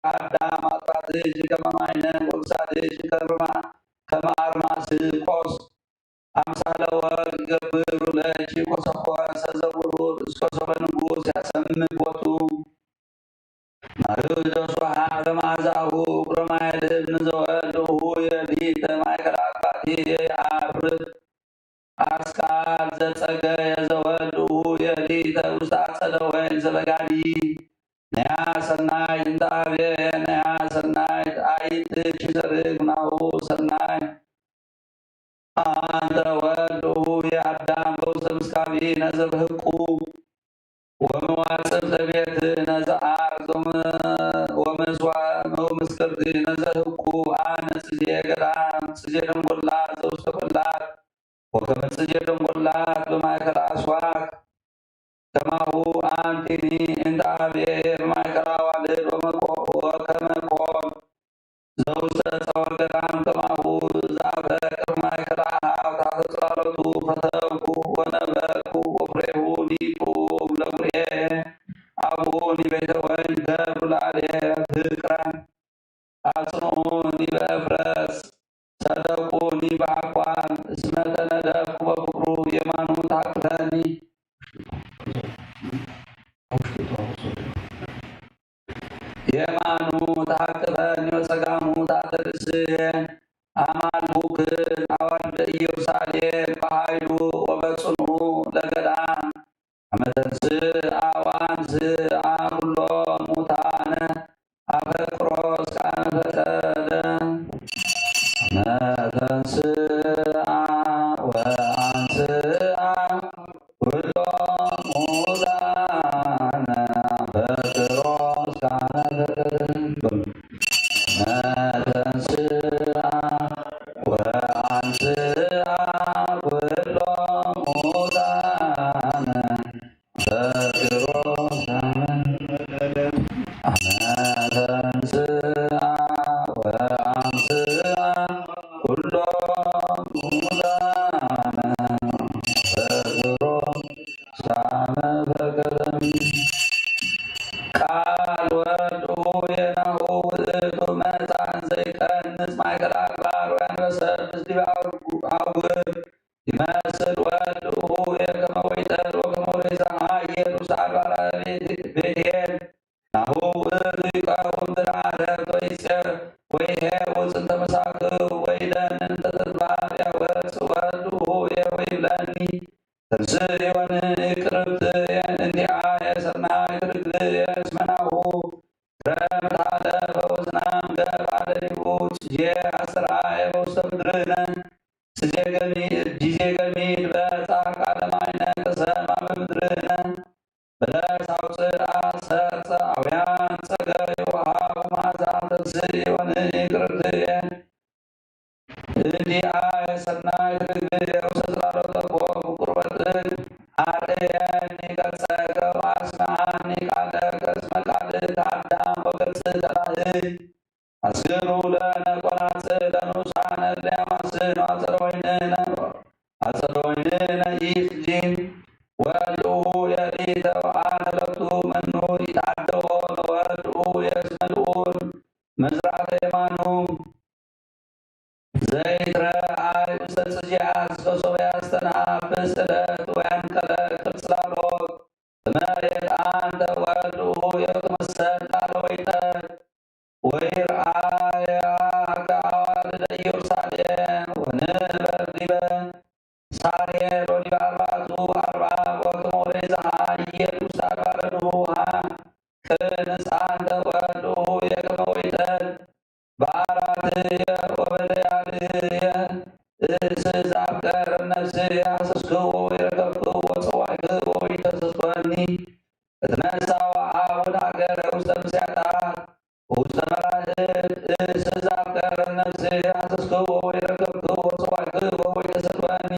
አዳም አጥራትሽ ከመ ማይነ ወግሳትሽ ከርማ ከመ አርማስ ቆስ አምሳለ ወርቅ ይገብሩ ለኪ ኮሰኮሰ ዘውሩር እስከ ሶበ ንጉስ ያሰምዕ ቦቱ። ማርዮ ዘስብሐ በመዓዛሁ እግሮ ማየ ልብ ንዘወልድሁ የሊተ ማእከለ አጥባቲ የአርፍ አስካል ዘጸገየ ዘወልድሁ የሊተ ውስተ አጸደ ወይን ዘበጋዲ ነያ ሰናይ እንተ አብየ ነያ ሰናይ አይንትኪ ዘርግ ናሁ ሰናይ አንተ ወልድሁ የአዳም በውስተ ምስካቢ ነዘብህቁ ወመዋጽብ ዘቤት ነዘአር ወመስዋ ወምስክርት ነዘህቁ አነ ጽዜ ገዳም ጽዜ ደንጎላ ዘውስተ ቆላት ወከመ ጽዜ ደንጎላት በማእከል አስዋክ ከማሁ አንቲኒ እንተ አብየ በማእከል አዋልድ ወመቆ- ወከመ ቆል ዘውስተ ጸወ ገዳም ከማሁ ዘአፈቅር ማእከል አሃብ ታሕተ ጽላሎቱ ፈተውኩ ወነበርኩ ወፍሬሁ ሊጡም ለጉርኤ አቡኒ ቤተ ወይን ገብሩ ላዕሌ ፍቅረ አጽንዑኒ በእፍረስ ሰደቁኒ በአኳል እስመ ተነደፍኩ በፍቅሩ የማኑ ታቅፈኒ የማኑ ታቅፈኒ ወጸጋሙ ታተርስየ አማልኩክን አዋልደ ኢየሩሳሌም በኃይሉ ወበጽኑ ለገዳም አመ ተንስአ ወአንስአ ኩሎ ሙታነ አፈቅሮ እስካነ ፈቀደ። አመ ተንስአ ወአንስአ ኩሎ ሙታነ አፈቅሮ እስካነ ፈቀደ። አመ ተንስአ ወአንስአ ኩሎ ሙታነ አፈቅሮ እስካነ አመ ተንስአ ወአንስአ ኩሎ ሙታነ አፈቅሮ እስካነ ፈቀደ። ቃል ወልድ ኍየ ናሁ ውእቱ መጻን ዘይቀንጽ ማእከለ አድባር ወያንበሰብስ ዲበ አውግር ይመስል ወልድ ኍየ ከመ ወይጠል ወከመ ወሬዛ ሀየር ውስተ አድባራ ቤቴል ናሁ ውእቱ ይቀውም ድርዓተ ወይጼ ወይሄ ውፅንተ መሳክው ወይደንን ተተድባር ያወፅ ወልድ ኍየ ወይብለኒ ተንስእ ወንእቅርብት እንዲአየ ሰናይት ርግብየ እስመ ናሁ ክረምት ሀለፈ ወዝናም ገብአ ለሊሁ ጽጌ አስተርአየ በውስተ ምድርነ ጽጌ ገሚድ ጊዜ ገሚድ በጻ ቃለ ማይነ ከሰማ በምድርነ በለስ አውፅአ ሰርፀ አውያን ጸገዩ ሃቡ ማዛ ተንስእ ወንእቅርብትየ እንዲአየ ሰናይት ርግብየ ውስተ ጽላሎተ ኮም ቁርበትክ አርእየኒ ገጸከ ወአስምዓኒ ቃለከ እስመ ቃልከ አዳም ወገጽከ ራህይ አስግሩ ለነ ቆናጽ ለንኡሳነ ለያማስን አጸደ ወይንነ አጸደ ወይንነ ኢፍሊ ወልድ ኍየ ሊተ ወአነ ለቱ መኑ ይትዓደዎ ለወልድ ኍየ እስመ ልዑል መዝራዕተ የማኑ ዘይትረአይ ውስተ ጽጌያት እስከ ሶበ ያስተንአፍስ ዕለት ወያንቀለቅል ጽላሎት በመሬት አንተ ወልድ ኍየ ከመ ሰዳ ለወይጠል ወይርአያ ከአዋልደ ኢየሩሳሌም ወንበር ዲበ ሳሬር ወዲበ አርባዕቱ አርባብ ወከመ ወሬ ዘሃ ይሄድ ውስተ አድባረ ድሩሃ ቅንጽ አንተ ወልድ ኍየ ከመ ወይጠል በአራትየ ወበለያልየ እስስ አፍቀር ነፍስየ ሐሰስክዎ ወይረከብክዎ ጸዋዕክዎ ወይተሰስወኒ እትነሳ ወአውድ ሀገረ ውስተ ምስያታ ውስተ መራህብ እስስ አፍቀር ነፍስየ ሐሰስክዎ ወይረከብክዎ ጸዋዕክዎ ወይተሰስወኒ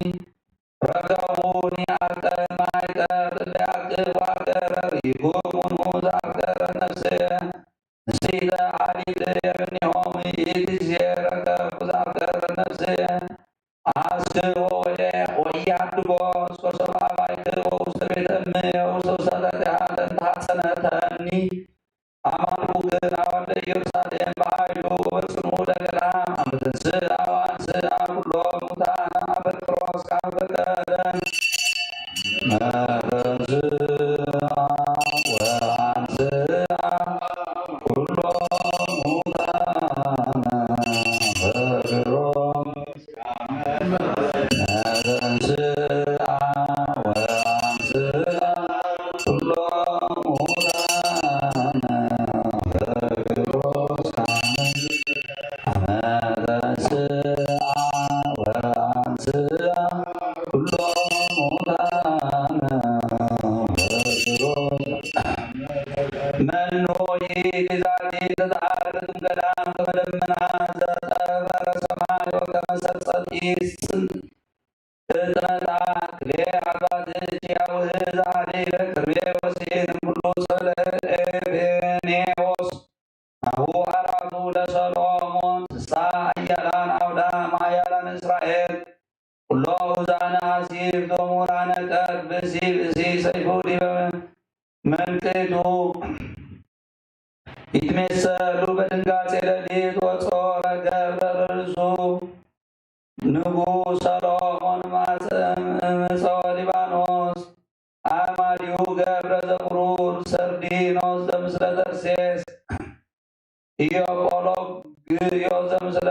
ረከቡኒ አርቀ ማይቀር እለ አቅብ ወአፍቀረ ይኩሙኑ ዘአፍቀረ ነፍስየ ንስቲተ አሊል የምኔሆም ይእቲ ጊዜ ረከብኩ ዘአፍቀረ ነፍስየ አስክቦ ወኢያድጎ እስከ ሶበ አባይክዎ ውስተ ቤተ እምየ ውስተ ውሳጣቲሃ ለእንተ ሐጸነተኒ አማልኩከ ኣወልደ ኢየሩሳሌም በኃይሉ ወበጽኑ ለገዳም አመ ተንሥአ ወአንሥአ ኩሎ ሙታን አፈቅሮ እስከ አፈቀረ መተንሥአ ወአንሥአ ኩሎ ሙታን አፈቅሮ መተንሥአ ወአንሥአ ኩሎ ሙታን አፈቅሮ እስከ አመ ተንሥአ ወአንሥአ ኩሎ ሙታን አፈቅሮ መኑ ይእቲ ዛቲ ዘተሃረትም ገዳም ከመ ደመና ዘጠፈረ ሰማይ ወከመ ሰርጸ ጢስ እጥነታ ክልኤ አድባትች ያውህዝ አህሊበ ከርቤ ወሲን እምኩሉ ጸለ ኤፌኔዎስ ናሁ አራቱ ለሰሎሞን ስሳ ኃያላን አውዳም ኃያላን እስራኤል ኩሎ ውዛነ አሲብ ዞሙራነ ቀት ብእሲ ብእሲ ሰይፉ ዲበ መንቅቱ ይትሜሰሉ በድንጋጼ ሌሊት ወጾረ ገብረ ርእሱ ንጉሥ ሰሎሞን ማፀ ምፀወ ሊባኖስ አማዲሁ ገብረ ዘብሩር ሰርዲኖስ ዘምስለ ተርሴስ ኢዮጶሎግዮስ ዘምስለ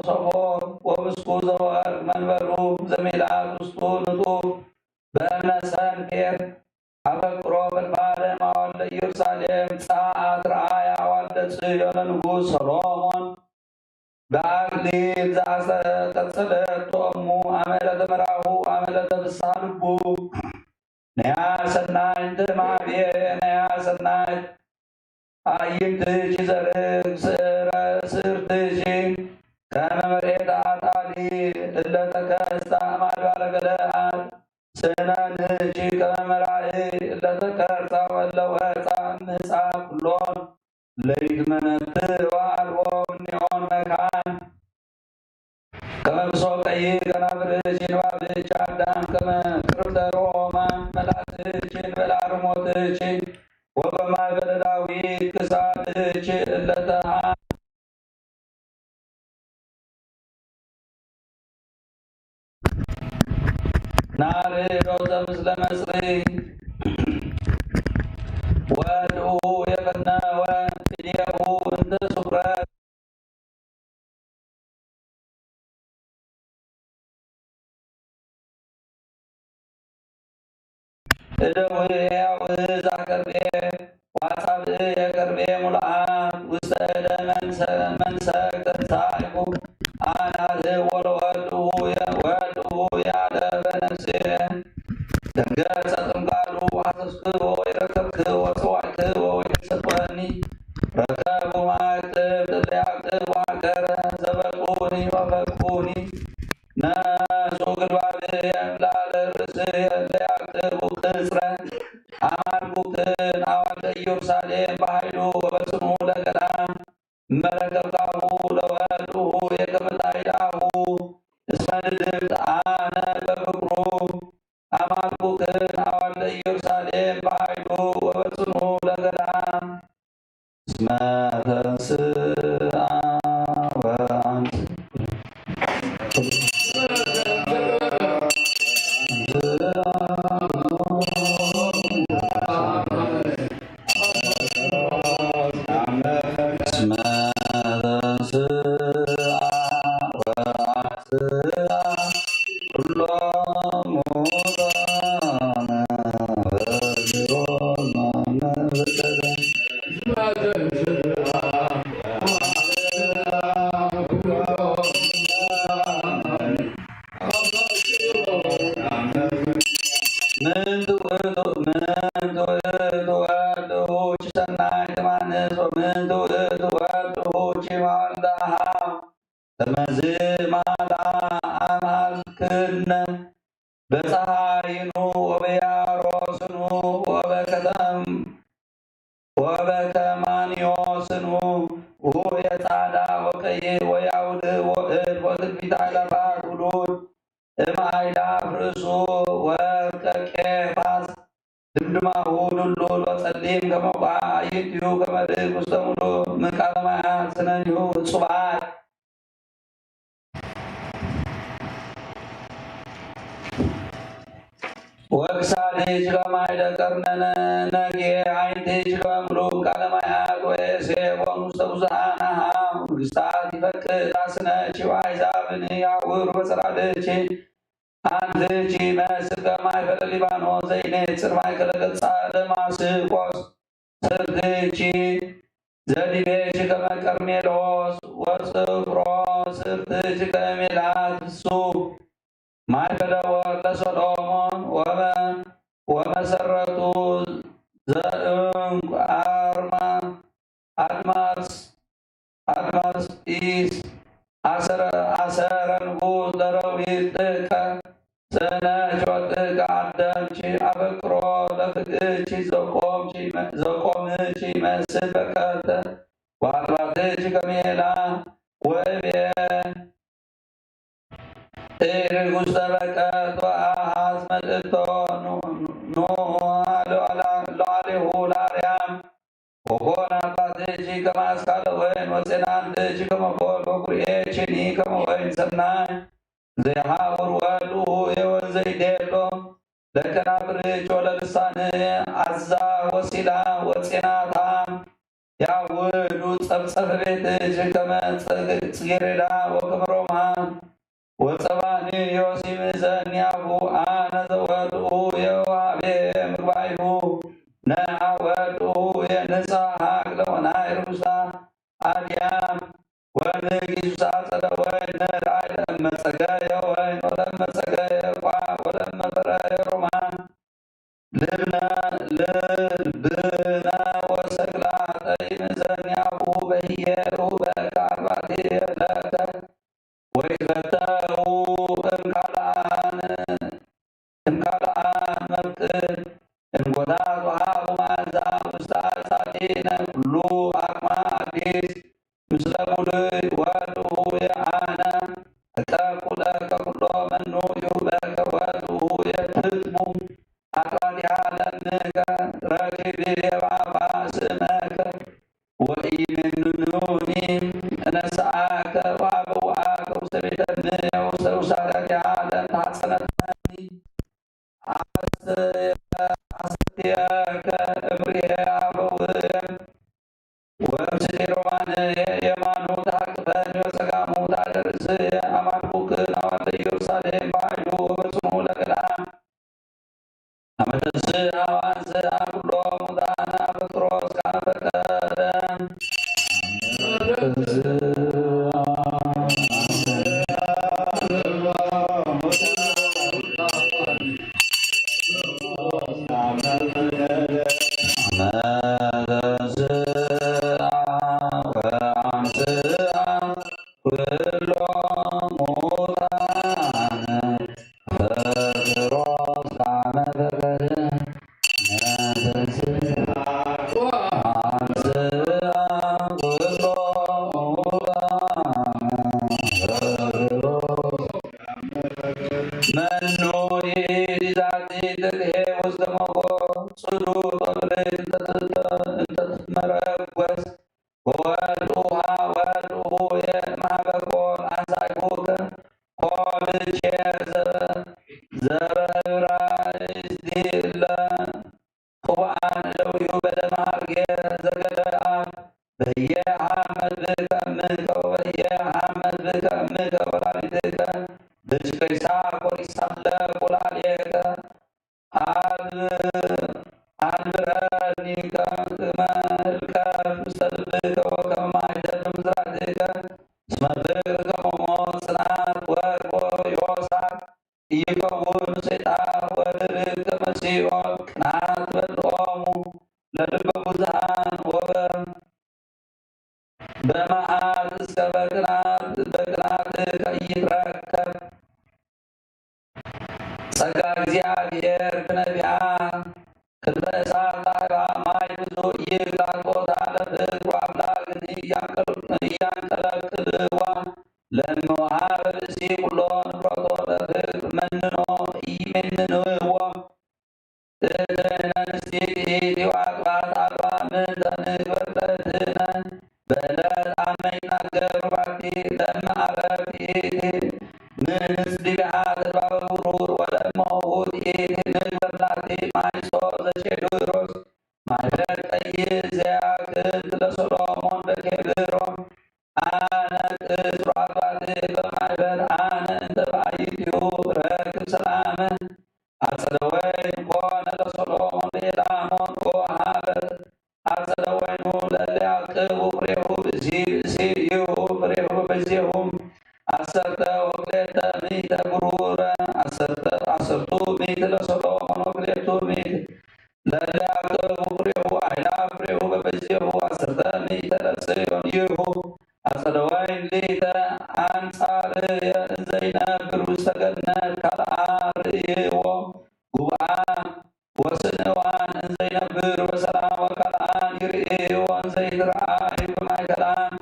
ሶፎር ወብስኩ ዘወርቅ መንበሩ ዘሚላት ውስጡ ንጡፍ በእምነ ሰንፔር አበቅሮ በልማደ ማዋልደ ኢየሩሳሌም ጸአት ረአያ ዋልደ ጽዮን ንጉሥ ሰሎሞን በአክሊል ዘአስተቀጸለት ቶሙ አመለ ተመራሁ አመለ ተፍስሐ ልቡ ነያ ሰናይት ማቤ ነያ ሰናይት አዕይንትኪ ዘርግ ስእረ ስእርትኪ ከመ መሬት አጣሊ እለ ተከስታ ማድባረ ገለአድ ስእነንኪ ከመ መራኢ እለ ተከርሳ ወእለ ወፃ እምህፃ ኩሎን ለይትመነትእ ወአልቦ እምኔኦን መካን ከመ ብሶ ቀይህ ከናፍርች ይንባብች አዳም ከመ ቅርብተ ሮማን መላትች ይንበል አርሞትች ወበማይ በለዳዊት ክሳድች እለተሃ ናርዶስ ዘምስለ መጽሪ ወድኡ የፈነወ እዴሁ እንተ ሱፍረት እደዊ ያውዝ አከርቤ ዋጻብእ የከርቤ ሙልአት ውስተ እደ መንሰ- መንሰግ ተንሳይኩ አናት ወለወድሁ ወድሁ ያለ በነፍሴ ደንገጸ ጥምቃሉ ሐሰስክዎ ይረከብክዎ ጸዋዕክዎ ይሰጥወኒ ረከቡ ማክትብ ለያክትብ ዋከረ ዘበጡኒ ወፈቁኒ ነሱ ግልባብየ እምላለ ርእስየ ለያክትቡ ቅጽረ አማልኩክን አዋልደ ኢየሩሳሌም በኃይሉ ወበጽኑ ለገዳም መረከብካሁ ለወልሁ የከመታይዳሁ እስመ ድድብት አነ በፍቅሩ አማልኩክን አዋልደ ኢየሩሳሌም በኃይሉ ወበጽኑ ለገዳም እስመ ተንስአ ወአንስ ምንቱ ውእቱ ምንቱ ውእቱ ወልድ ውእቱ ሰናይ ዮሐንስ ወምንቱ ውእቱ ወልድ ውእቱ መዋልደ አሃው ከመዝ ማላ አማልክነ በፀሐይኑ ወበያሮስኑ ወበከተም ወበከማንዮስኑ ውእየ ጻዳ ወቀይሕ ወያውድ ወእድ ወትንቢት አእላፋት ውሉድ እምአይላፍ ርእሱ ወርቀ ቄፋስ ድም ድማሁ ድሉል ወጸሊም ከመ ውቃ ኣዕይንቲሁ ከመ ርግብ ውስተ ምሉእ ምንቃለ ማያት ስነኒሁ እጹባት። ወክሳድሽ ከማይ ደቀርነነ ነጌ ዓይንትሽ ከመ ምሉእ ቃለ ማያት ወየሴቦም ውስተ ብዙሃን አሃ መንግስታት ይፈቅድ አስነች ወአሕዛብን ያውር በጽራደች። አንትች መስል ከማይ ፈለ ሊባኖስ ዘይኔጽር ማእከለ ገጻ ደማስቆስ ስርትች ዘዲቤች ከመ ቀርሜሎስ ወጽፍሮ ስርትች ከመ ሜላት ፍሱ ማይ ፈለ ወርቅ ለሰሎሞን ወመ-፣ ወመሰረቱ ዘእንቁ አርማ አድማስ አድማስ ኢስ አሰረ አሰረ ንጉስ ለረዊት ጥቀ ሰነች ወጥቀ አደምች አበቅሮ ለፍቅች ዘቆምች ዘቆምች መስል በከተ ወአጥባትች ከሜላ ወእቤ ኢርግ ውስተ በቀት ወአሐዝ መልእቶ ኑ-፣ ኑ-፣ ሎዓሌሁ ለአርያም ወኮን አባትኪ ከመ አስካለ ወይን ወጼናንትኪ ከመ ኮል ወኩርኤችኒ ከመ ወይን ሰናይ ዘይሃውር ወልኡ የወን ዘይዴሎ ለከናፍርች ወለልሳን አዛ ወሲላ ወጼናታ ያውዱ ጸብጸፈ ቤትች ከመ ጽጌ-፣ ጽጌሬዳ ወከመ ሮማን ወጸባኒ ዮሲም ዘኒያሁ አነ ዘወድኡ የውሃቤ ምግባይሁ ነአወድኡ የንጻ ሀቅለ ወናይ ርኩሳ አድያም ወንጊሱ ሳጸደ ወይን ራይ ለመጸገየ ወይን ወለመጸገየ ቋ ወለመፈረየ ሮማን ልብነ ልብነ ወሰግላ ጠይም ዘኒያሁ በህየ ሩበ ከአርባቲ ለከ ወይትፈተው እምካልአን እምካልአን መብጥን እንኮታት ወሃቡ መዓዛ ውስተ አጻዲነ ኩሉ አቅማ አዲስ ምስለ ሙሉይ ወድሁ የአነ እቀኩ ለከ ኩሎ መኑ ይሁበከ ወድሁ የትትሙ አጥባቲሃ ለምከ ረኪብ የባባ ስመከ ወኢምንኑኒ እነስአከ ወአበውአከ ውስተ ቤተ እምየ ውስተ ውሳዳቲሃ ለእንተ ሐጸነትኒ አስተየከ እምርየ አበውየ ወምስሌ ሮማንየ የማኑ ተሐቅፈኒ ወጸጋሙ ታሕተ ርእስየ አማልኩክን አዋልደ ኢየሩሳሌም በኃይሉ ወበጽሙ ለገዳ አመተስእ አዋንስእ አኩሎ ሙታን አበክሮ እስካፈቀደ አመተስአ ወአንስአ ኩሎ ሙታን ፈክሮ ሳመ ፈቀደ ነተስአ አንስአ ኩሎ ሙታን ፈክሮ መኑ ይእቲ ዛቲ ትልሄ ውስተ ሞጎ ጽዱቅ ወብርት እንተ ትመረጎስ ወወልድ ውሃ ወልድ ውሁየ ማህበ ኮል አንሳይኩከ ኮልቼ ዘበ-፣ ዘበብራይስዲ እለ ቅቡአን እደዊሁ በደመ ሀርጌ ዘገደአት በየ ሐመድ ብከ እምከ ወበየ ሐመድ ብከ እምከ ወላዲትከ ብጭቅይሳ ኮሪሳለ ቁላሌከ አድብረኒ ከመ ህልቀት ውስተ ልብከ ወከመ ማይደር በምዝራግከ እስመ ፍቅር ከመ ሞት ጽናት ወርቅ ወዮሳት ኢይከውን ሰይጣን ወድርብ ከመ ጽዮን ቅናት በልኦሙ ለልበ ብዙሃን ወበ በመዓት እስከ በቅናት በቅናት ከኢይትረከብ ጸጋ እግዚአብሔር ክነቢያ ክልተ እሳት ላህባ ማይ ብዙ ይግላት ቦታ ለፍቅሩ አምላክን እያንቀለቅልዋ ለመውሃብ ብእሲ ኩሎ ንብረቶ ለፍቅር መንኖ ኢሜንንዎ እትህነን እስቲ ይእቲ ዋጥባት ኣልባ ምንተ ንግበር ለትነ በለት ኣመይና ገሩባቲ ለመ ኣረብ ይእቲ ምንስ ዲብሃ ተድባበ ብሩር ወለመ ውእቲ ይእቲ ንግበር ላቲ ማይሶ ዘሼዱሮስ ማይበት ቀይስ ዘያክንት ለሰሎሞን በኬብሮን። ኣነ ቅጽሩ ኣባቴ በማይበት ኣነ እንተ በአይቲሁ ረክብ ሰላመ። አጸደ ወይን ኮነ ለሰሎሞን ቤላሞን ወሃበት አጸደ ወይኑ ለለያቅቡ ፍሬሁ ብእሲ ብእሲ ይሁ ፍሬሁ በዜሁም አሰርተ ወክሌተ ሚእተ ብሩረ አሰርተ አሰርቱ ሚእት ለሰሎሞን ወክሌቱ ሚእት ለለያቅቡ ፍሬሁ አይላ ፍሬሁ በበዜሁ አሰርተ ሚእተ ለጽዮን ይሁ አጸደ ወይን ሊተ አንጻርየ እንዘይነብር ውስተ ገነት ካልአ ርእይዎ ጉብአ ወስንዋን እንዘይነብር በሰላም ወካልኣን ይርእይዎ እንዘይትረኣዩ በማእከላን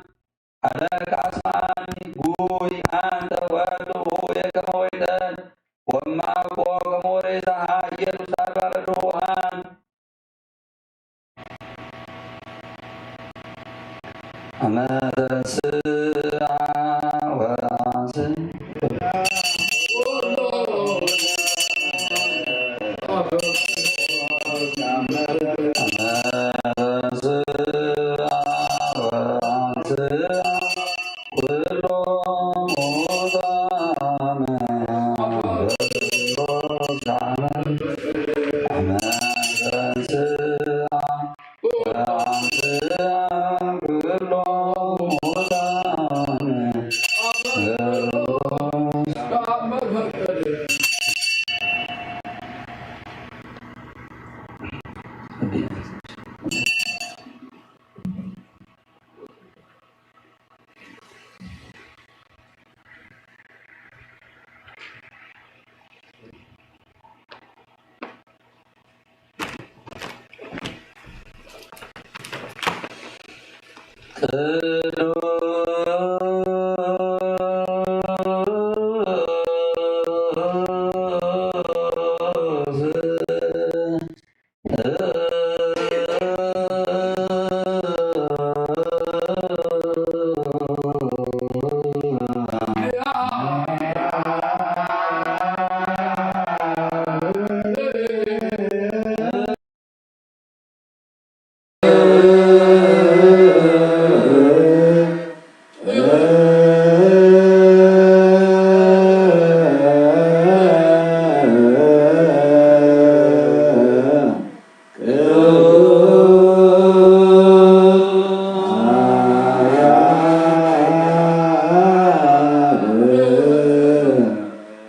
ሓደ ከአስማኒ ጉይ አንተ ወልድ ውእየ ከመ ወይተ ወማኮ ከመ ወሬዛሃ ኢየሱስ አድባረ ድውሃን አመ ተንሥአ ወአንስ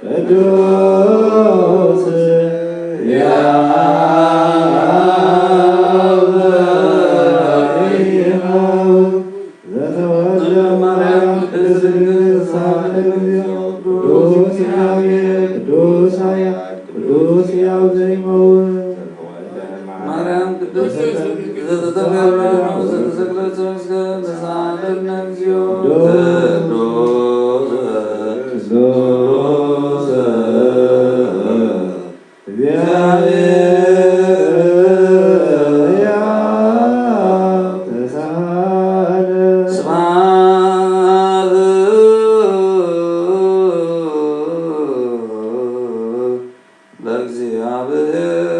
ቅዱስ ያብ ዘተወልደ ማርያም ቅድስት ድንግል ተሳለነ እግዚኦ። ቅዱስ ያብ ቅዱስ ያብ ቅዱስ ያብ ዘይመውት ማርያም ቅድስት ዘተተገብረ ዘተሰቅለት ተመስገን ተሳለነ እግዚኦ። ቅዱስ ቅዱስ እግዚአብሔር ተሳለ። ስብሐት ለእግዚአብሔር።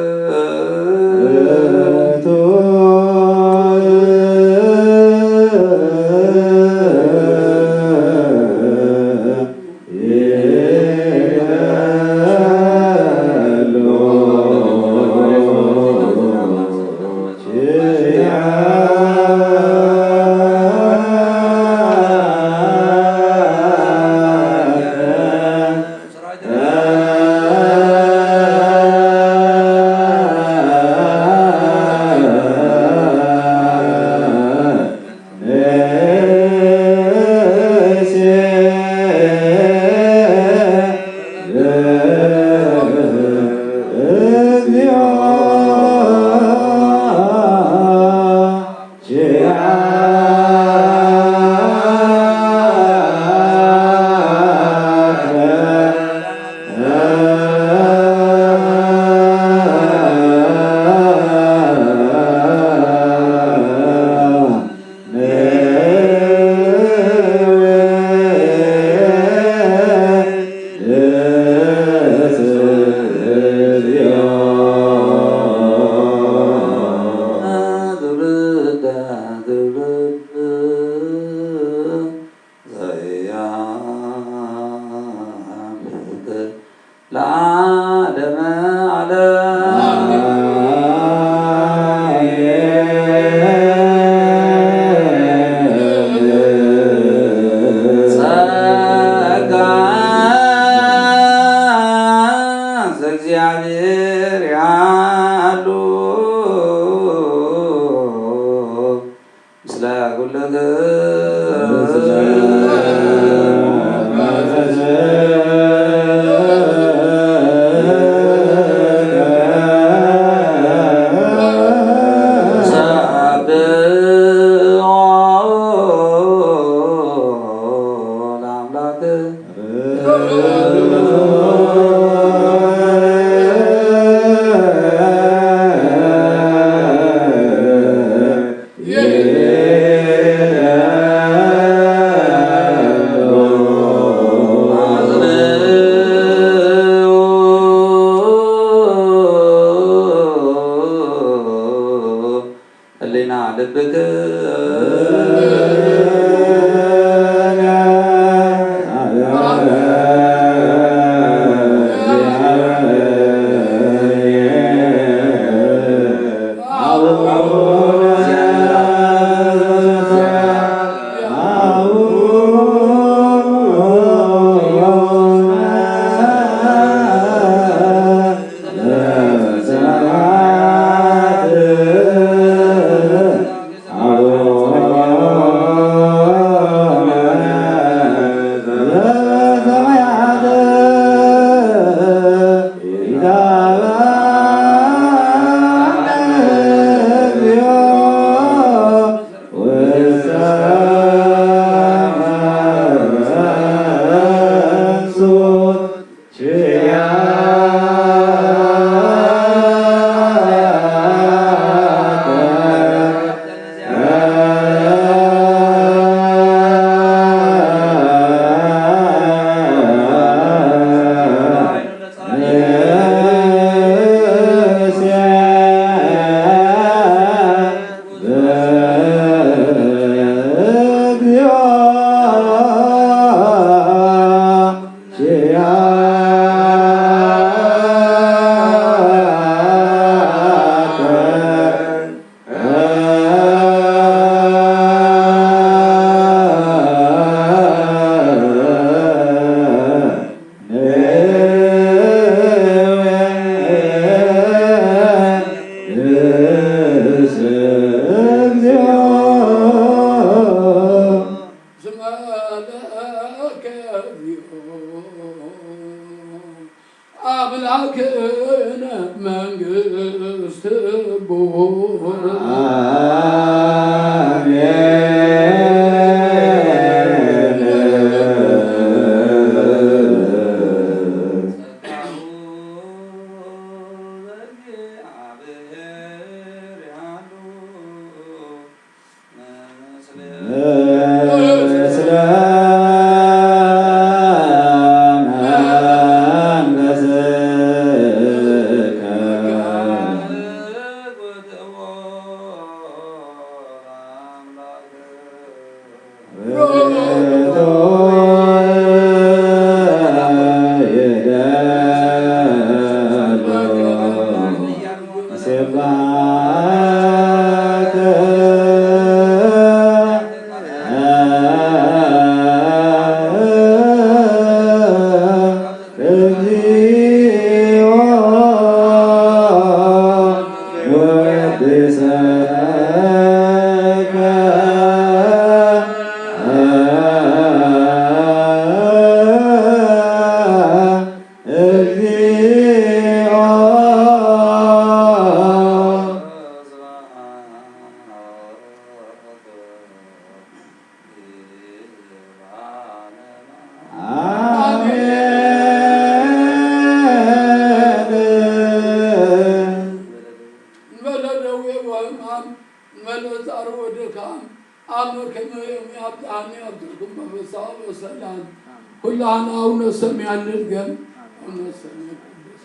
ልብክ ዝመለከ እዩ ኣምላክነ መንግስት ቡር። መለዛሩ ወደካ ኣብ መከመ የምያብጽሓኒ ኣብትርኩም በፍስሓ ወሰላም። ኩላህና አቡነ ሰማያት ንድገም። አቡነ ሰማያት ቅዱስ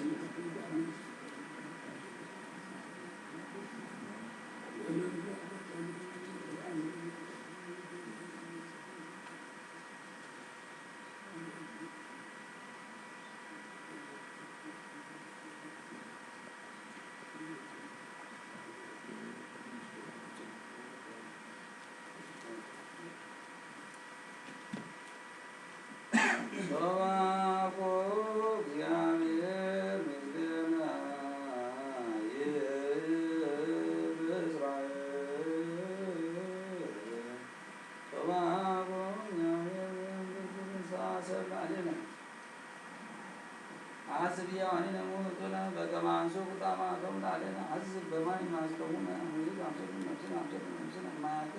አስብ ያዋኒ ነሙ ቶና በከማንሱ ቁጣማ ቶም ላለ አስብ በማይ ማስከሙ ሙሉ አምሰቱ ነፍስን አምሰቱ ነፍስን ማያተ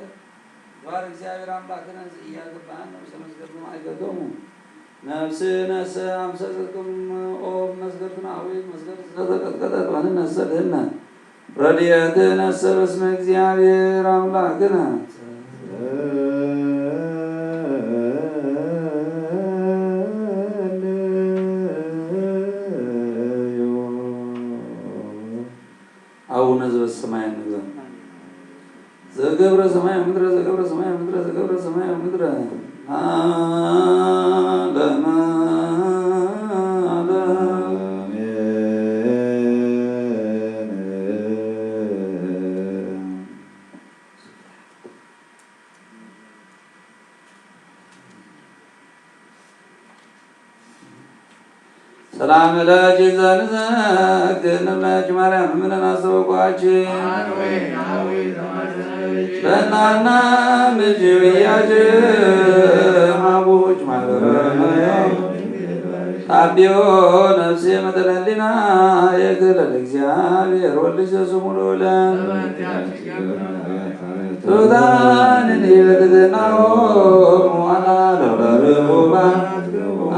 ጓር እግዚአብሔር አምላክነ ዘኢያገባን ነፍሰ መስገድኩም አይገደሙ። ነፍስነሰ አምሰሰትኩም ኦ መስገድትን አዊ መስገድ ስለተቀጥቀጠት ዋንነሰ ድህነት ረድኤትነሰ በስመ እግዚአብሔር አምላክነ። አቡነ ዘበሰማይ ንግበር። ዘገብረ ሰማይ ወምድረ፣ ዘገብረ ሰማይ ወምድረ፣ ዘገብረ ሰማይ ወምድረ። ዓለመ ዓለም። ሰላም ለኪ ዘንዘክር ንብለኪ ማርያም እምነን አስተበቋኪ። በናና ምጅብያች ሐቡች ማርያም ታቢዮ ነፍሴ መጠነ ህሊና የክለ ለእግዚአብሔር ወልድ ዘስሙ ልዑለ። ቱታን እንዲህ በትሕትናሆሙ አላ ለወለርሁባን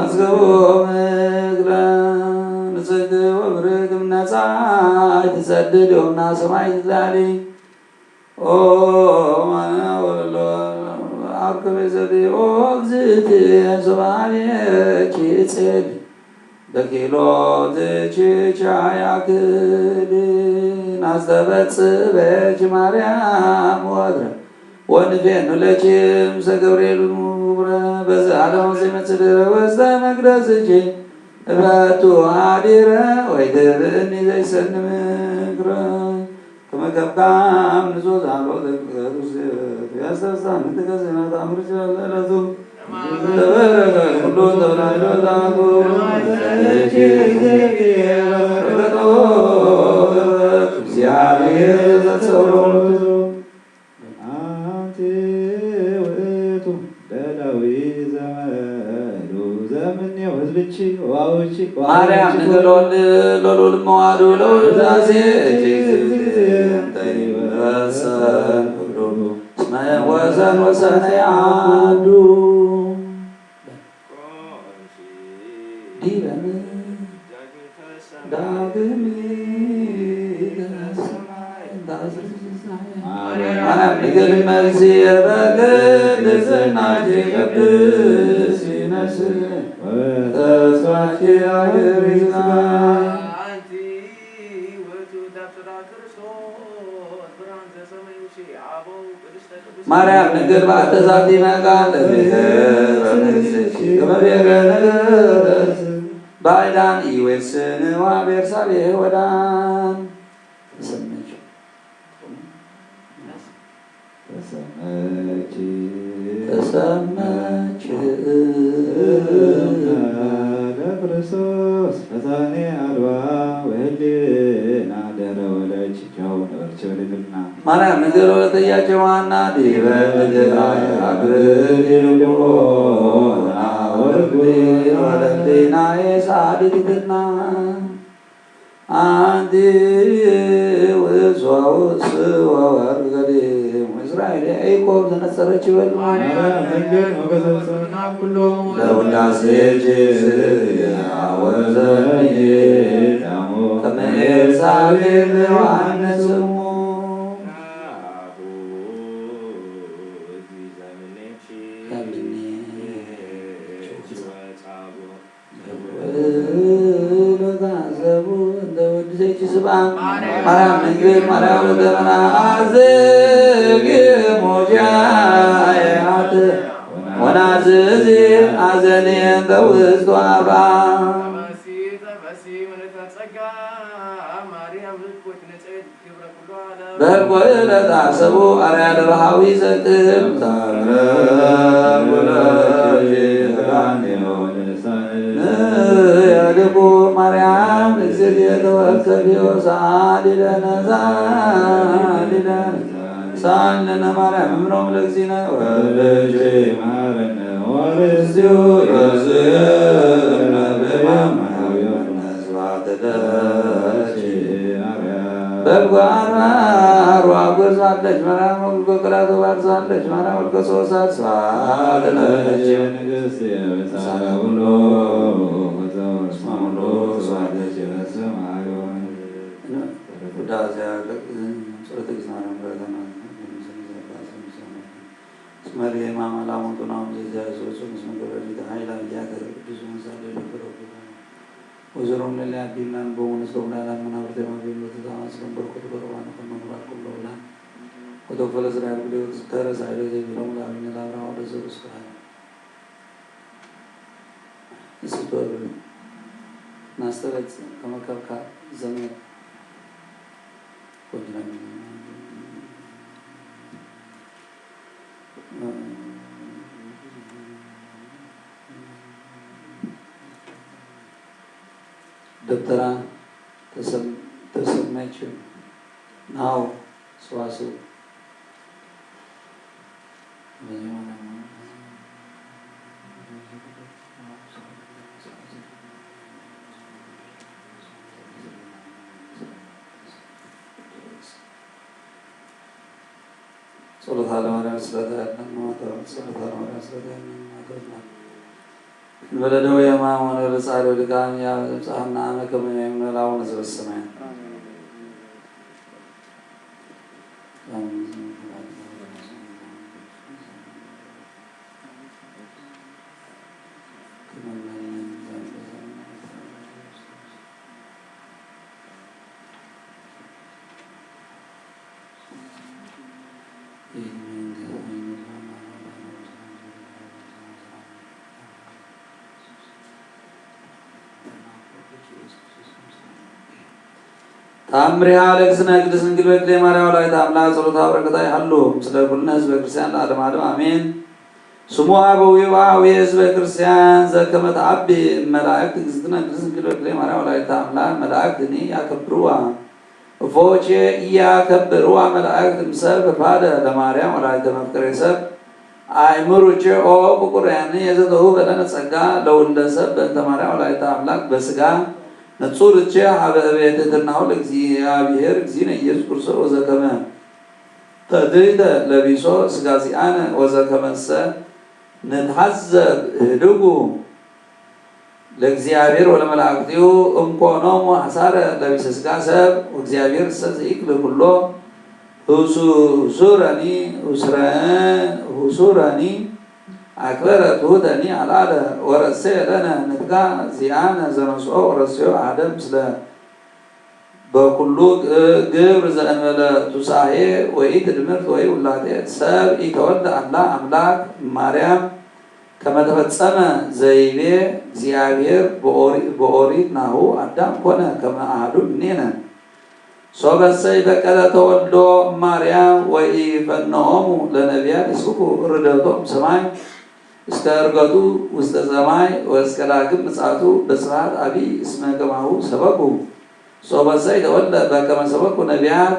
አስገቦ ምግረ ንጽሕት ወብርክት እምነ ፀዓይ ትጸድል ዮምና ሰማይ ትላሊ። ኦ ማነ ወሎ አብ ከመይ ዘዲ ኦ እግዝእቲ ሰብአቤኪ ጸሊ በኪሎ ዝችቻ ያክል ናስተበጽበች ማርያም ወድረ ወንፌኑ ለኪ ምሰ ገብርኤል ምኩረ በዚ ዓለም ዘይመጽእ ድረ ወስተ መቅደስኪ እበቱ ሃዲረ ወይ ትብእኒ ዘይሰኒ ምክረ ከመ ከብካም ንጹህ ዛሎ ዘቅዱስ ያስተስታ ምትከ ዜና ታምር ይችላል ለቱ ተበረከ ኩሉ ተብላይሎ ዛቱ እግዚአብሔር ዘሰውሎ አንቲ ውእቱ ለዳዊት ዘመዱ ዘምኔው ህዝብቺ ዋውቺ ማርያም ንገር ወልድ ለልዑል መዋዱ ለውዳሴ እጅግ ዝግዝግዝም ተይበሰን ኩሉ እስመ ወሰን ወሰነ አዱ ዲበ ምድር ዳግም ሰማይ ማርያም ድንግል መልሲ በቅድስናኪ ቅድስ ይነስ ወተስፋኪ አገር ይስማይ። ማርያም ድንግል በአተ ዛቲ መቃል ለብሔር በመንግስትኪ ከመ ብሔረ ነገስት ባዕዳን ኢወስንዋ ቤርሳቤህ ወዳን ተሰመች ተሰመች ተሰመች ለክርስቶስ ፈታኔ አልባ ወህሊና ደረ ወለች ቻው ነበርች ወደድልና ማርያም ንገር ወለተያቸው ዋና ዲበ ምድር አክብር ይልቁና ወርግቤ ወለሊናዬ ሳዲትትና አንቲ ውእቱ ወወርገዴ እስራኤል ያዕቆብ ተነጸረች ይበሉ። ማርያም ድንግል ሞገሰ ሰብእና ኩሎ ለውዳሴኪ አወዘኒ ዳሞ ከመ ኤልሳቤጥ ዮሐንስ እሙ። ለታሰቡ እንደ ወድ ዘይት ስብአ ማርያም ድንግል ማርያም ወተመና አዝግ ሙጃያት ወናዝዝ አዘኔ እንተ ውስጡ አባ በልኮ ለታሰቡ አርያ ለባሃዊ ዘቅም ታምረ ወለኪ ተጋንዮ ንሳኤ ያድቁ ማርያም እግዝእትየ ተወከፍዮ ሰአሊ ለነ ሰአሊ ለነ ሰአሊ ለነ ማርያም እምኖም ለእግዚእነ ወልጅ ማረነ ወርእስዮ ይወዝእ ለብርያም ስብሐት ለኪ ማርያም። በልጓን ማሩ አጎዝ አለች ማርያም ወልቆ ቅላቶ ባርሳ አለች ማርያም ወልቆ ሶሳ ስብሐት ለኪ ንግሥት የበሳለ ሁሉ ወዘወስማ ሁሉ ስብሐት ለኪ በስም አዮን። ውዳሴ ጸሎተ እግዚእ ማርያም በረከተ ማርያም እስመ ርሔማ ማላሞቱ ናሁም ዘዚያ ዘወፁ ምስመ ገብረዲት ኃይል አብያተ ቅዱስ ምሳሌ ለበረኩ ወዘሮም ለሊያ ቢናን በሙን እስከ ውላላ መናብርተ ማቤን ወተታማ ስከም በርኮት በረባነ ከመ ኩላኩም ለውላን ወተፈለስ ዳር ብልዮት ዝተረሳ ኢሎ ዘይብሎም ላዕልን ላብራ ወደ ዘሩ ስብሐ። እስቶ ናስተበጽ ከመከብካ ዘመድ ወጅራን ደብተራ ተሰም-፣ ተሰማይችው ናው ሰዋስው ጸሎታ ለማርያም ስለታ ያለን ማተው ጸሎታ ለማርያም ስለታ ያለን ማተው እንበለ ደዌ ሕማም ወንበለ ጻዕዶ ድካም ያብጽሐና አመ ከመ ይምነል አቡነ ዘበሰማያት። ታምሪሃ ለእግዝእትነ ቅድስት ድንግል በክሌ ማርያም ወላዲተ አምላክ ጸሎታ በረከታ ይሃሉ ምስለ ኩልነ ህዝበ ክርስቲያን ለዓለመ ዓለም አሜን። ስሙ አበዊ ወአዊ ህዝበ ክርስቲያን ዘከመ ተአቢ እመላእክት እግዝእትነ ቅድስት ድንግል በክሌ ማርያም ወላዲተ አምላክ መላእክትኒ ያከብርዋ። እፎቼ ኢያከብርዋ መላእክት እምሰብ ፈፋደ ለማርያም ወላዲተ መፍቀሬ ሰብ። አእምሩቼ ኦ ፍቁራኒ የዘተውህበ ለነ ጸጋ ለውልደ ሰብ በእንተ ማርያም ወላዲተ አምላክ በስጋ። ንጹርቼ ሀበ እቤት ትሕትናሁ ለእግዚአብሔር እግዚእነ ኢየሱስ ክርስቶስ ወዘከመ ተትሕተ ለቢሶ ስጋ ዚአነ ወዘከመሰ ንትሐዘብ ህድጉ ለእግዚአብሔር ወለመላእክቲሁ እምኮኖሙ ሐሳረ ለቢሰ ስጋ ሰብ ወእግዚአብሔር እሰ ዘኢክል ኩሎ ህሱ-፣ ሁሱረኒ ሁስረ-፣ ሁሱረኒ አክበረ ትሑተኒ አልዓለ ወረሰየ ለነ ንትጋ ዚአነ ዘነስኦ ወረሰዮ አሐደ ምስለ በኩሉ ግ-፣ ግብር ዘእንበለ ቱሳሄ ወኢትድምርት ወኢውላጤ ሰብ ኢተወልደ አላ አምላክ ማርያም ከመ ተፈጸመ ዘይቤ እግዚአብሔር በኦሪ-፣ በኦሪት ናሁ አዳም ኮነ ከመ አሐዱ እምኔነ። ሶበሰ ኢፈቀደ ተወልዶ ማርያም ወኢፈነኦሙ ለነቢያት ይስብኩ ርደቶም ሰማይ እስከ እርገቱ ውስተ ሰማይ ወእስከ ዳግም ምጽአቱ በስብሐት አቢ እስመ ከማሁ ሰበኩ። ሶበሰ ኢተወልደ በከመ ሰበኩ ነቢያት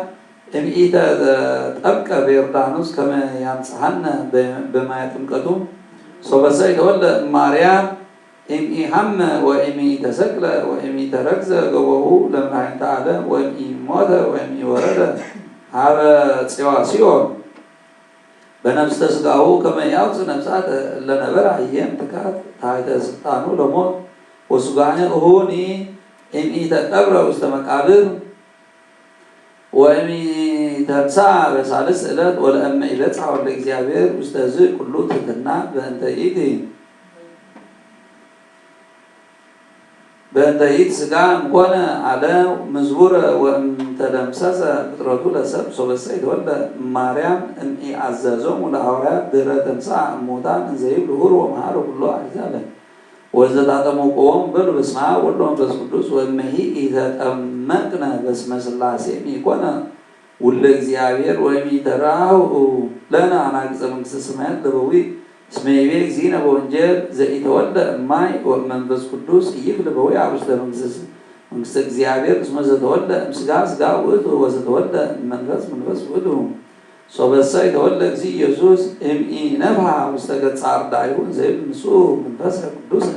እምኢተጠምቀ በዮርዳኖስ ከመ ያምጽሐነ በ-፣ በማየ ጥምቀቱ። ሶበሰ ኢተወልደ ማርያም እምኢሐመ ወእምኢተሰቅለ ወእምኢተረግዘ ገቦሁ ለመድኃኒተ ዓለም ወእምኢሞተ ወእምኢወረደ ሀበ ጽዋ ሲኦል። በነፍስተ ስጋሁ ከመ ያውፅእ ነፍሳት ለነበረ ህዬም ትካት ታሕተ ስልጣኑ ለሞት ወስጋነ እሁኒ እምኢተቀብረ ውስተ መቃብር ወእምኢተንሳ በሳልስ ዕለት ወለእመ ኢበጽሐ ወልደ እግዚአብሔር ውስተ ዝእ ኩሉ ትሕትና በእንተ ይእቲ በእንተ ይእቲ ስጋ እምኮነ አለ ምዝቡረ ወእምተደምሰሰ ፍጥረቱ ለሰብ ሶበሰ ይትወልደ ማርያም እምኢአዘዞሙ ለሐዋርያት ድህረ ተንሳ እሙታን እንዘይብሉ ሁር ወመሃሩ ኩሎ አሕዛበ ወዘታጠመቁዎም በሉ በስመ አብ ወወልድ ወመንፈስ ቅዱስ ወእመሂ ኢተጠመቅነ በስመ ስላሴ እምኢኮነ ውልደ እግዚአብሔር ወእምኢተራህው ለነ አናቅጸ መንግስተ ሰማያት ለበዊ እስመ ይቤ እግዚእነ በወንጌል ዘኢተወልደ እማይ ወመንፈስ ቅዱስ ኢይክል በዊአ ውስተ መንግስተ እግዚአብሔር እስመ ዘተወልደ እምስጋ ስጋ ውእቱ ወዘተወልደ እምመንፈስ መንፈስ ውእቱ። ሶበሰ ይተወልደ እግዚእ ኢየሱስ እምኢነፍሐ ውስተ ገጸ አርዳኢሁ እንዘይብል ንሱ መንፈሰ ቅዱሰ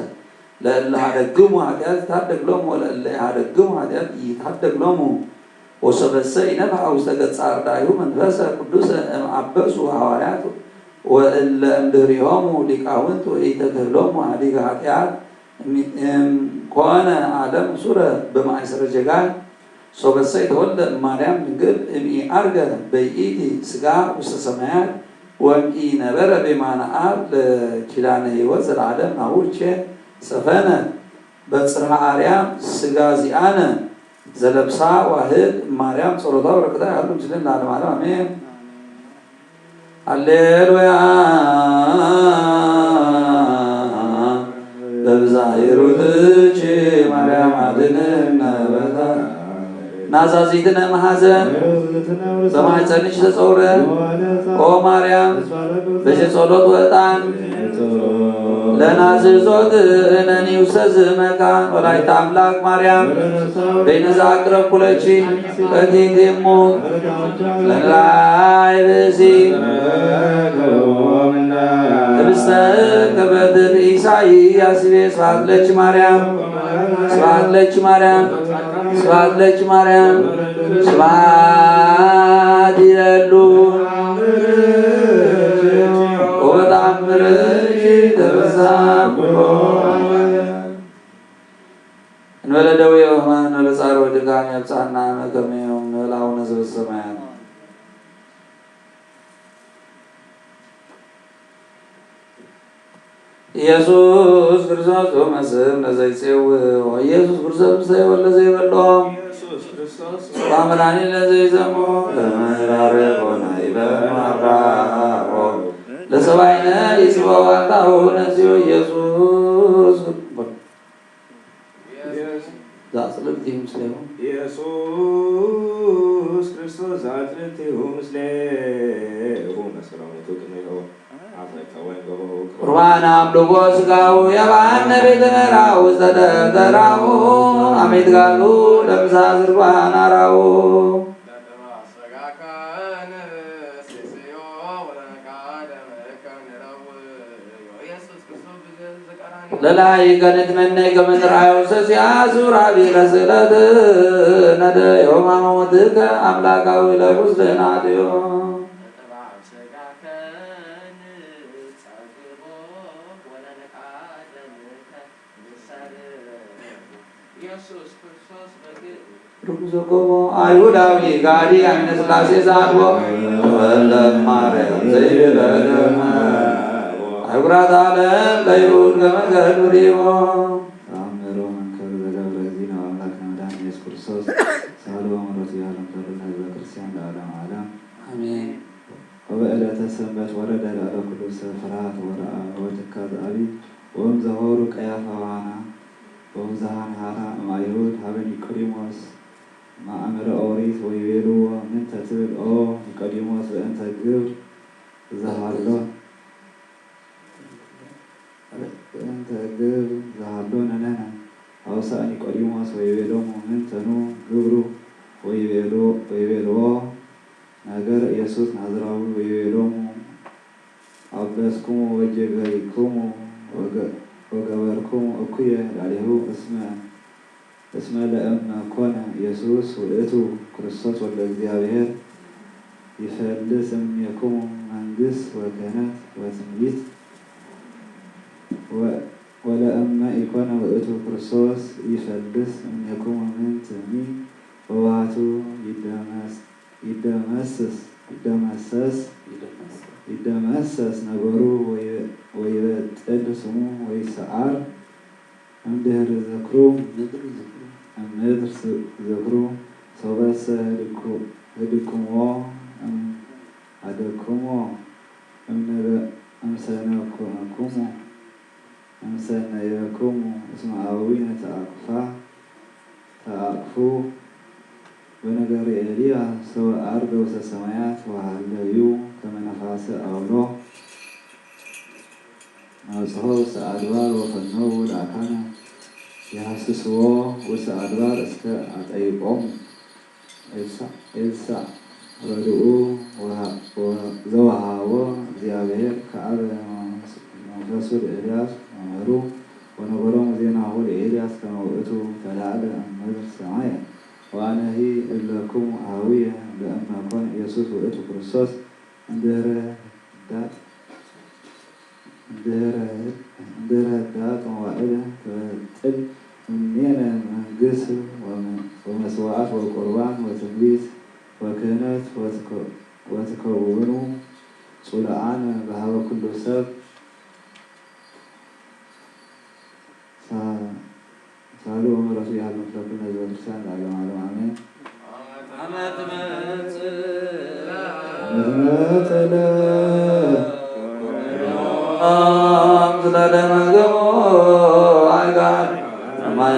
ለእለ ሀደግሙ ኃጢአት ይታደግ ሎሙ ወለእለ ኢሀደግሙ ኃጢአት ይታደግ ሎሙ። ወሶበሰ ኢነፍሐ ውስተ ገጸ አርዳኢሁ መንፈሰ ቅዱሰ እምአበሱ ሐዋርያት ወእለ እምድህሪሆሙ ሊቃውንት ወኢተክህሎሙ ሀዲገ ኃጢአት እምኮነ ዓለም ሱረ በማእሰረ ጀጋይ። ሶበሰ ይተወልደ እማርያም ድንግል እምኢዐርገ በይእቲ ስጋ ውስተ ሰማያት ወእምኢነበረ በየማነ አብ ለኪዳነ ሕይወት ዘለዓለም ናሁ ቼ ሰፈነ በጽርሐ አርያም ስጋ ዚአነ ዘለብሳ ዋህድ ማርያም ጸሎታ በረከታ ያህሉ ምስሌነ ለዓለመ ዓለም አሜን። ሃሌሉያ። በብዛሂሩትኪ ማርያም አድነነ በዛ ናዛዚትነ መሐዘን በማሕፀንሽ ተፀውረ። ኦ ማርያም በዚ ጸሎት ወጣን ለናዝዞት እነኒ ውሰዝ መካን ወላዲተ አምላክ ማርያም በይነ ዘአቅረብኩለኪ በቲቲሙ ለላይ ብእሲ ህብስተ ከበትር ኢሳይያስ ቤ ስብሐት ለኪ ማርያም፣ ስብሐት ለኪ ማርያም፣ ስብሐት ለኪ ማርያም፣ ስብሐት ይለሉ። ወበተአምርኪ ተፈስሐ ኩሎ እንበለ ደዌ ወሕማም እንበለ ጻዕር ወድካም ያብጽሐና ከመ ዮም ንበል አቡነ ዘበሰማያት። ኢየሱስ ክርስቶስ ጾመ ስም ለዘይጼው ወኢየሱስ ክርስቶስ ምሳሌ ወለ ዘይበሎ ኢየሱስ ክርስቶስ ጾመ መድኃኒት ለዘይዘሙ ለመራረ ሆነ ይበማራሆ ለሰባይነ ይስበው አንታሁ ነዚዮ ኢየሱስ ዘአጽልልቲሁ ምስሌሁ። ኢየሱስ ክርስቶስ ዘአጽልልቲሁ ምስሌሁ መስከረሙ ቅድሜሁ አፈተ ወንገቦ ቁርባን አምልኮ ስጋሁ የባህነ ቤተ መራሁ ውስተ ደብተራሁ አሜት ጋሉ ለምሳ ዝርባን አራሁ ለላይ ከንትመነይ ከምንርአዮ ሰሲያ ሱራቢ ለስእለት ነደ ዮማ ሞትከ አምላካዊ ለኩስልና ድዮ ርኩሰ ኮሞ አይሁዳዊ ጋዲ አይነ ስላሴ ዛንቦ ወለ ማርያም ዘይብለ ደመ አይጉራት ዓለም ለይሁድ ከመገዱ ዲቦ ተአምሮ መንከር ዘገብረ እግዚእነ አምላክነ መድኃኒነ ኢየሱስ ክርስቶስ ሳሉ ወምሕረቱ ያለም ተሉ ለህዝበ ክርስቲያን ለዓለም ዓለም አሜን። ወበዕለተ ሰንበት ወረደ ለእለ ኩሉ ሰብ ፍርሃት ወረአ ወትካዝ አቢይ ወእምዘ ሆሩ ቀያፋ ወሐና ወእምዘ ሐንሐራ እምአይሁድ ሀበ ኒቆዲሞስ ማእምረ ኦሪት ወይቤልዎ ምንተ ትብል ኦ ኒቆዲሞስ በእንተ ግብር ዘሃሎ በእንተ ግብር ዘሃሎ ነነነ አውሳእ ኒቆዲሞስ ወይቤሎሙ ምንተኑ ግብሩ ወይቤልዎ ነገረ ኢየሱስ ናዝራዊ ወይቤሎሙ አበስኩሙ ወጌጋይኩሙ ወገበርኩሙ እኩየ ላዕሌሁ እስመ እስመ ለእመ ኮነ ኢየሱስ ውእቱ ክርስቶስ ወልደ እግዚአብሔር ይፈልስ እምኔክሙ መንግስት ወክህነት ወትንቢት ወለእመ ኢኮነ ውእቱ ክርስቶስ ይፈልስ እምኔክሙ ምንትኒ ወባቱ ይደመስ ይደመስስ ይደመሰስ ይደመሰስ ነገሩ ወይበጥል ስሙ ወይሰዓር እምድህር ዝክሩ እምድር ዝክሩ ሶበሰ ህድክምዎ እምሃደክምዎ እምሰነኩሙ እምሰነየክሙ እስመ አበዊነ ተአቅፋ ተአቅፉ በነገረ ኤልያስ ሰወ አርገ ውስተ ሰማያት ወሃለዩ ከመ ነፋሰ አውሎ አብጽሖ ውስተ አድባር ወፈነው ለአካነ የሐስስዎ ውስተ አድባር እስከ አጠይቆሙ ኤልሳዕ ረድኡ ዘወሃቦ እግዚአብሔር ከአበ መንፈሱ ለኤልያስ መምህሩ ወነገሮሙ ዜናሁ ለኤልያስ ከመ ውእቱ ተላዕለ እምድር ሰማየ ወአነሂ እብለክሙ አሃውየ ለእመ ኮነ ኢየሱስ ውእቱ ክርስቶስ እንድህረ ህዳጥ እንድህረ ህዳጥ መዋዕል ትበጥል እምኔነ መንግስት ወመስዋዕት ወቁርባን ወትንቢት ወክህነት ወትከውኑ ጽሉዓነ በሃበ ኩሉ ሰብ ሳሉ ወምሕረቱ ይሃሉ ምስለ ኩልነ ህዝበ ክርስቲያን ለዓለመ ዓለም አሜን። አመት መጽእ መተለ ዝለደመገቦ ኣጋር ማይ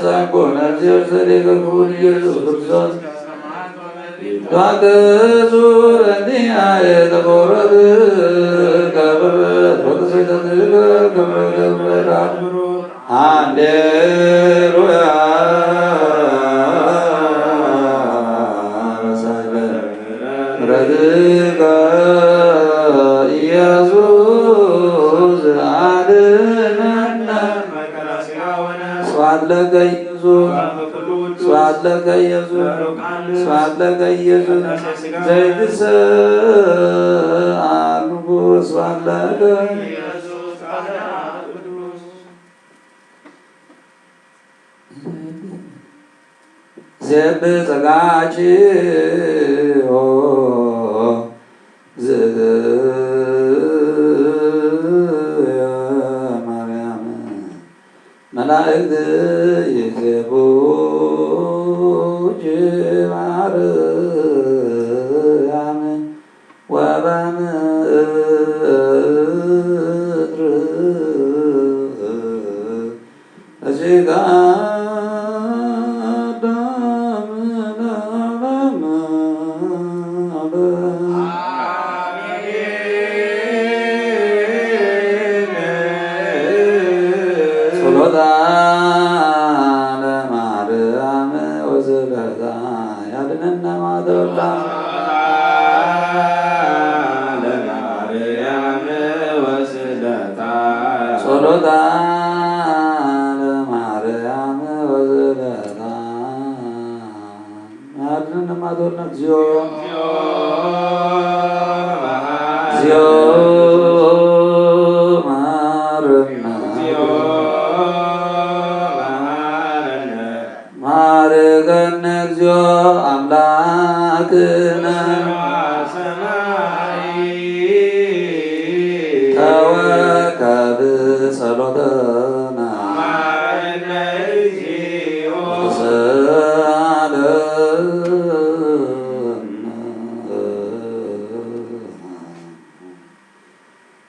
ጸንኩ ነፍሲ ወሰዴ ክፉን ኢየሱስ ክርስቶስ ተዋቀሱ እንዲያየ ተቆረጥ ከብረት ወተሰይተት ክብረት ክብረት ሃሌሉያ በሳይለ ምሕረትከ ኢየሱስ አድነነ። ስብሐት ለከ ኢየሱስ፣ ስብሐት ለከ ኢየሱስ፣ ስብሐት ለከ ኢየሱስ። ዘይትሰኣል ንጉስ ስብሐት ለከ። ዜብ ጸጋችዮ ዝእትየ ማርያም መላእክት ይዜቡኪ ማርያም ወበምድር እጅግ አዳም ለዓለም ጸሎታ ለማርያም ወስለታ ያድነና ማተወላ ለማርያም ወስለታ ጸሎታ ለማርያም ወስለታ ያድነና ማተወላ እግዚኦ እግዚኦ መሐረነ። ማርገነ እግዚኦ አምላክነ ተወከብ ጸሎተነ ወተሰአለነ።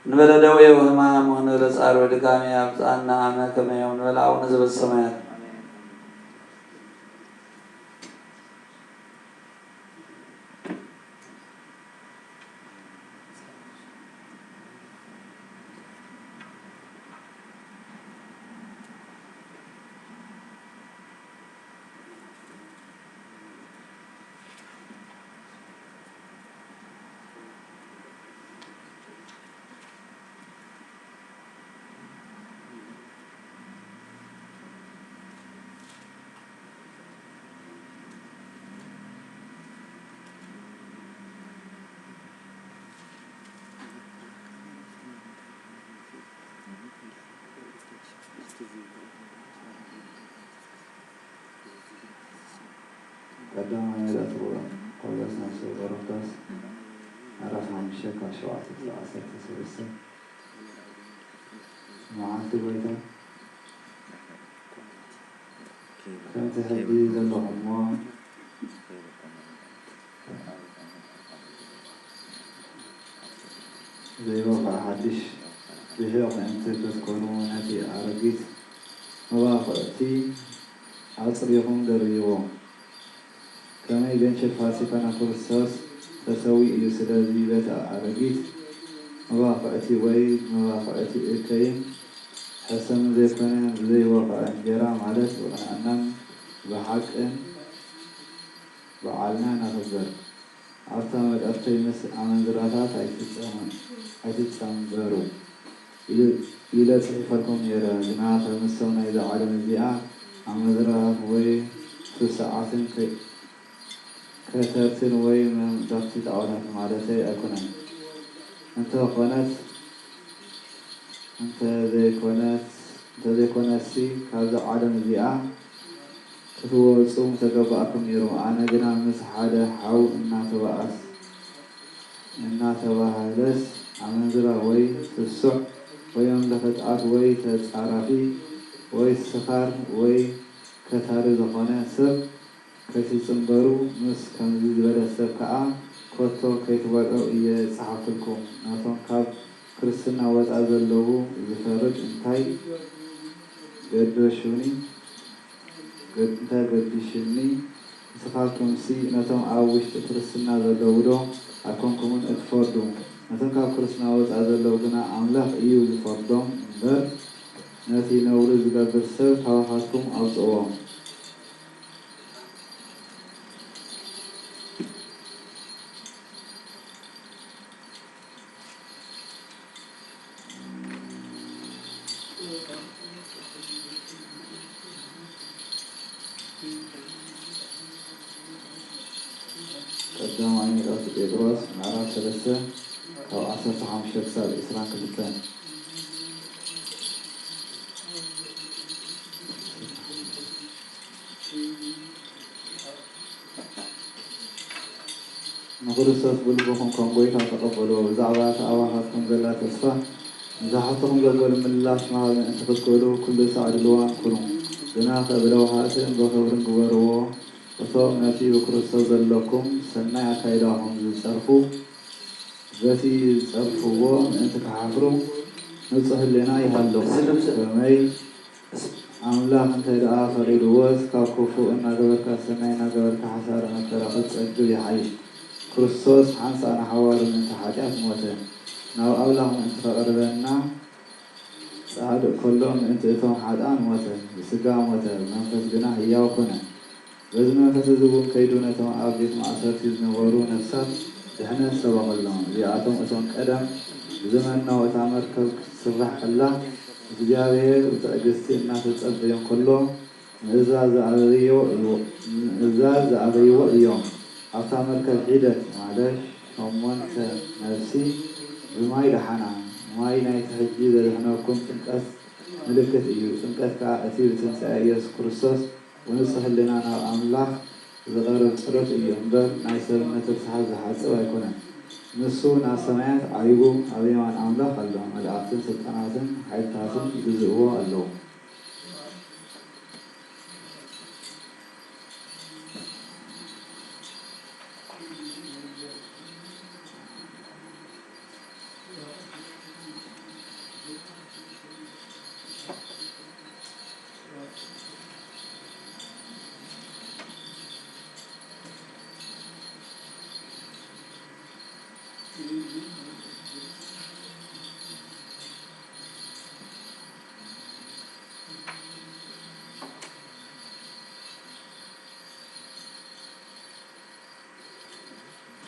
ንበለ ደዌ ወሕማም ወንበለ ጻር ወድካም ያብጽኣና አመ ከመ ዮም ንበለ አቡነ ዘበሰማያት። ቀዳማይ መልእኽቲ ቆሮንቶስ ምዕራፍ ሓሙሽተ ካብ ሸውዓተ ክሳብ ዓሰርተ ሰለስተ። መዓልቲ ጐይታ ከምቲ ሕጂ ዘለኹሞ ዘይወፍዐ ሓድሽ ርሒቕ ምእንቲ ክትኮኑ ነቲ ኣረጊት መባኹዕቲ ኣጽሪኹም ደርብይዎ። ከመይ ዘንሽል ፋሲካና ክርስቶስ ተሰዊኡ እዩ። ስለዚ በቲ ኣረጊት መባኹዕቲ ወይ መባኹዕቲ እከይን ሕሰምን ዘይኮነ፣ ብዘይወፍዐ እንጀራ ማለት ብቕንዕናን ብሓቅን በዓልና ነኽብር። ኣብታ መልእኽተይ ምስ ኣመንዝራታት ኣይትጸም-፣ ኣይትጸንበሩ ኢሉ፣ ኢለ ጽሒፈልኩም ነይረ። ግና ከም ንሶም ናይዛ ዓለም እዚኣ ኣመንዝራታት ወይ ስሱዓትን ከ-፣ ከተርትን ወይ መምለኽቲ ጣዖታት ማለተይ ኣይኮነን። እንተኾነት፣ እንተዘይኮነት፣ እንተዘይኮነሲ ካብዛ ዓለም እዚኣ ክትወጹ ምተገባእኩም ነይሩ። ኣነ ግና ምስ ሓደ ሓው እናተባኣስ-፣ እናተባህለስ ኣመንዝራ ወይ ስሱዕ ወይ መምለኺ ጣዖት ወይ ተጻራፊ ወይ ስኻር ወይ ከታሪ ዝኾነ ሰብ ከይትጽንበሩ፣ ምስ ከምዚ ዝበለ ሰብ ከኣ ኮቶ ከይትበልዑ እየ ዝጸሓፍኩልኩም። ነቶም ካብ ክርስትና ወጻኢ ዘለዉ ዝፈርድ እንታይ ገደሹኒ፣ ገ-፣ እንታይ ገዲሹኒ? ንስኻትኩምሲ ነቶም ኣብ ውሽጢ ክርስትና ዘለዉ ዶ ኣይኮንኩምን እትፈርዱ? ነቶም ካብ ክርስትና ወጻኢ ዘለዉ ግና ኣምላኽ እዩ ዝፈርዶም እምበር፣ ነቲ ነውሪ ዝገብር ሰብ ካባኻትኩም ኣውጽእዎ። ቀዳማይ መልእኽቲ ጴጥሮስ ምዕራፍ ሰለስተ ካብ ዓሰርተ ሓሙሽተ ክሳብ ዕስራን ክልተን። ንክርስቶስ ብልብኹም ከም ጐይታ ተቐበልዎ። ብዛዕባ እታ ኣባኻትኩም ዘላ ተስፋ ንዝሓተኹም ዘበሉ ምላሽ ምሃብ ምእንቲ ክትክእሉ፣ ኩሉ ሳዕ ድሉዋት ኩኑ። ግናኸ ብለውሃትን ብኽብርን ግበርዎ። እቶም ነቲ ብክርስቶስ ዘለኩም ሰናይ ኣካይዳኹም ዝጸርፉ፣ በቲ ዝጸርፍዎ ምእንቲ ክሓፍሩ ንጹሕ ህሌና ይሃሎም። እዚ ልብሲ ከመይ ኣምላኽ እንተ ደኣ ፈቒድዎስ፣ ካብ ክፉእ እናገበርካ ሰናይ እናገበርካ ሓሳረ መከራ ክትጸግብ ይሓይሽ። ክርስቶስ ሓንሳእ ንሓዋሩ ምእንቲ ሓጢኣት ሞተ፣ ናብ ኣምላኽ ምእንቲ ከቕርበና ጻድቕ ከሎ ምእንቲ እቶም ሓጥኣን ሞተ። ብስጋ ሞተ፣ ብመንፈስ ግና ህያው ኮነ። በዚ መንፈስ እዚ እውን ከይዱ ነቶም ኣብ ቤት ማእሰርቲ ዝነበሩ ነፍሳት ድሕነት ሰበኸሎም። እዚኣቶም እቶም ቀደም ብዝመነው እታ መርከብ ክትስራሕ ከላ እግዚኣብሔር ብትዕግስቲ እናተጸበዮም ከሎ ምእዛዝ ዝኣበይዎ እዩ-፣ ምእዛዝ ዝኣበይዎ እዮም። ኣብታ መርከብ ሒደት ማለት ሸሞንተ ነፍሲ ብማይ ደሓና። ማይ ናይቲ ሕጂ ዘድሕነኩም ጥምቀት ምልክት እዩ። ጥምቀት ከኣ እቲ ብትንሳኤ ኢየሱስ ክርስቶስ ብንጹህ ህልና ናብ ኣምላኽ ዝቐርብ ጸሎት እዩ እምበር፣ ናይ ሰብነት ርስሓት ዝሓጽብ ኣይኮነን። ንሱ ናብ ሰማያት ዓሪጉ ኣብ የማን ኣምላኽ ኣሎ። መላእኽትን ስልጣናትን ሓይልታትን ይግዝእዎ ኣለዉ።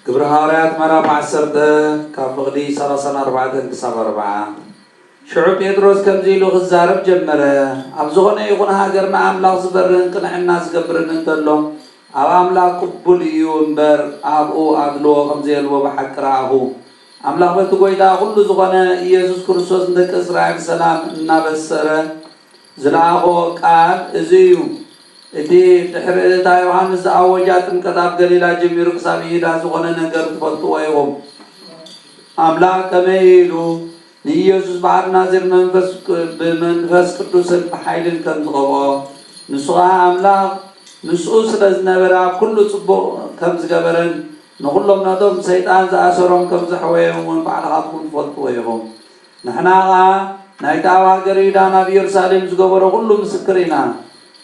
ግብሪ ሃዋርያት ምዕራፍ ዓሰርተ ካብ ፍቕዲ ሰላሳን ኣርባዕተን ክሳብ ኣርብዓ። ሽዑ ጴጥሮስ ከምዚ ኢሉ ክዛረብ ጀመረ፣ ኣብ ዝኾነ ይኹን ሃገር ንኣምላኽ ዝበርህን ቅንዕና ዝገብርን እንተሎ፣ ኣብ ኣምላኽ ቅቡል እዩ እምበር፣ ኣብኡ ኣድልዎ ከም ዘየልቦ ብሓቂ ረኣኹ። ኣምላኽ በቲ ጐይታ ኩሉ ዝኾነ ኢየሱስ ክርስቶስ ንደቂ እስራኤል ሰላም እናበሰረ ዝለኣኾ ቃል እዚ እዩ። እቲ ድሕሪ እታ ዮሃንስ ዝኣወጃ ጥምቀት ኣብ ገሊላ ጀሚሩ ክሳብ ይሁዳ ዝኾነ ነገር ትፈልጥዎ ኢኹም። ኣምላኽ ከመይ ኢሉ ንኢየሱስ በዓል ናዝሬት መንፈስ ቅ-፣ ብመንፈስ ቅዱስን ብሓይልን ከም ዝቐብኦ፣ ንሱ ኸኣ ኣምላኽ ምስኡ ስለ ዝነበረ ኣብ ኩሉ ጽቡቕ ከም ዝገበረን ንኹሎም ነቶም ሰይጣን ዝኣሰሮም ከም ዘሕወዮም እውን ባዕልኻትኩም ትፈልጥዎ ኢኹም። ንሕና ኸኣ ናይቲ ኣብ ሃገር ይሁዳ ናብ ኢየሩሳሌም ዝገበሮ ኹሉ ምስክር ኢና።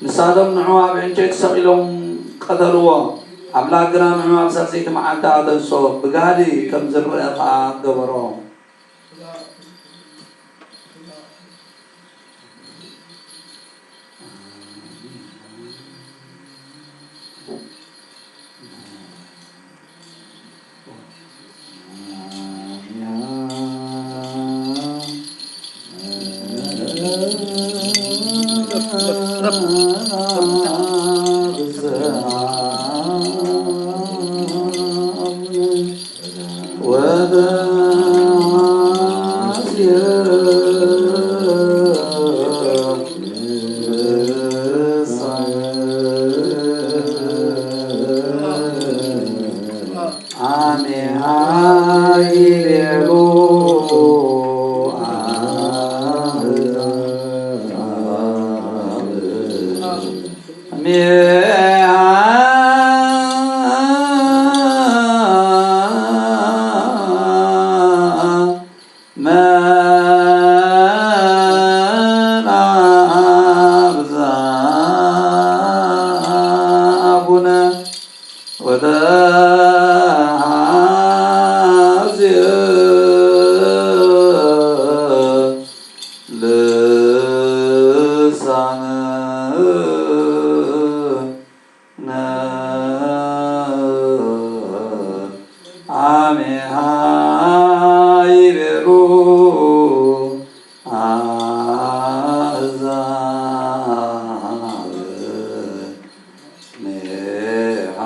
ንሳቶም ንዑ ኣብ ዕንጨይቲ ሰቒሎም ቀተልዎ። ኣምላኽ ግና ንዑ ኣብ ሳልሰይቲ መዓልቲ ኣተንስኦ፣ ብጋህዲ ከም ዝረአ ኸኣ ገበሮ። ይቤሉ ኣሕዛብ ሜሃ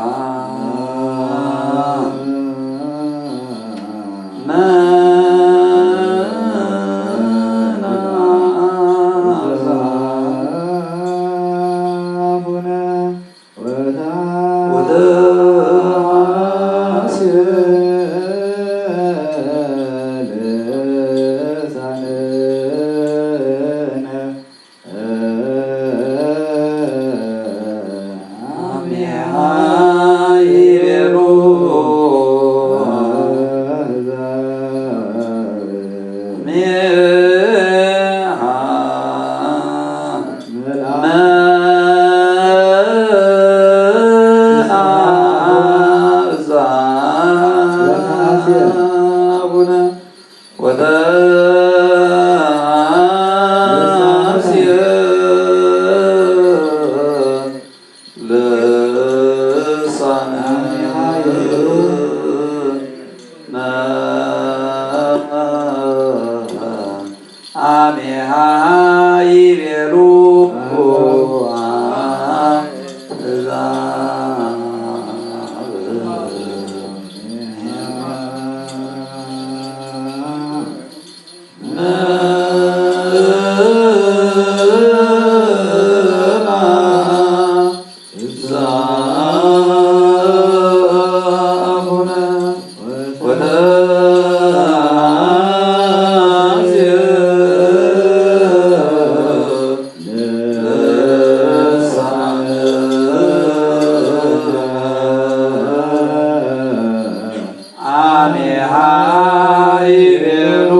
መናዛቡነ ወተሐስየ ልሳንነ አሜሃ ይቤሉ አቡነ ወተሐስየ ልሳንነ አሜሃ ይቤሉ አሕዛብ። አሜሃ ይቤሉ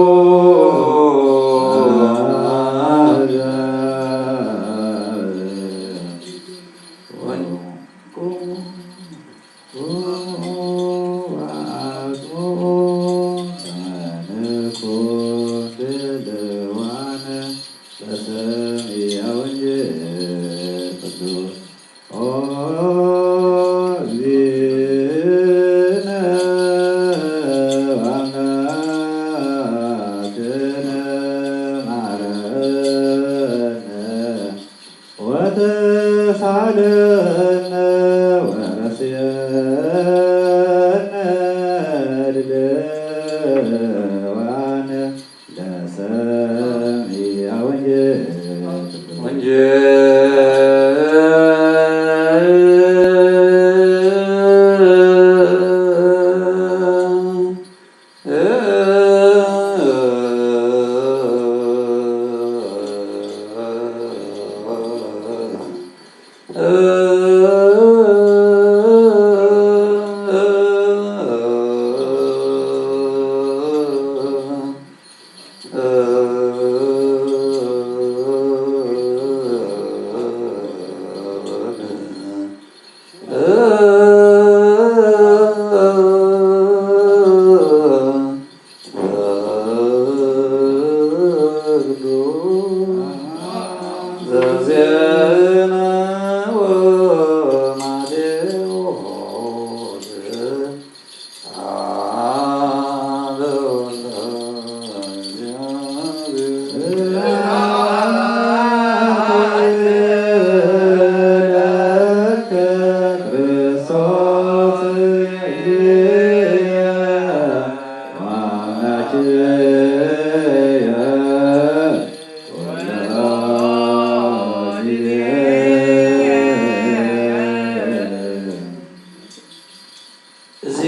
እዚ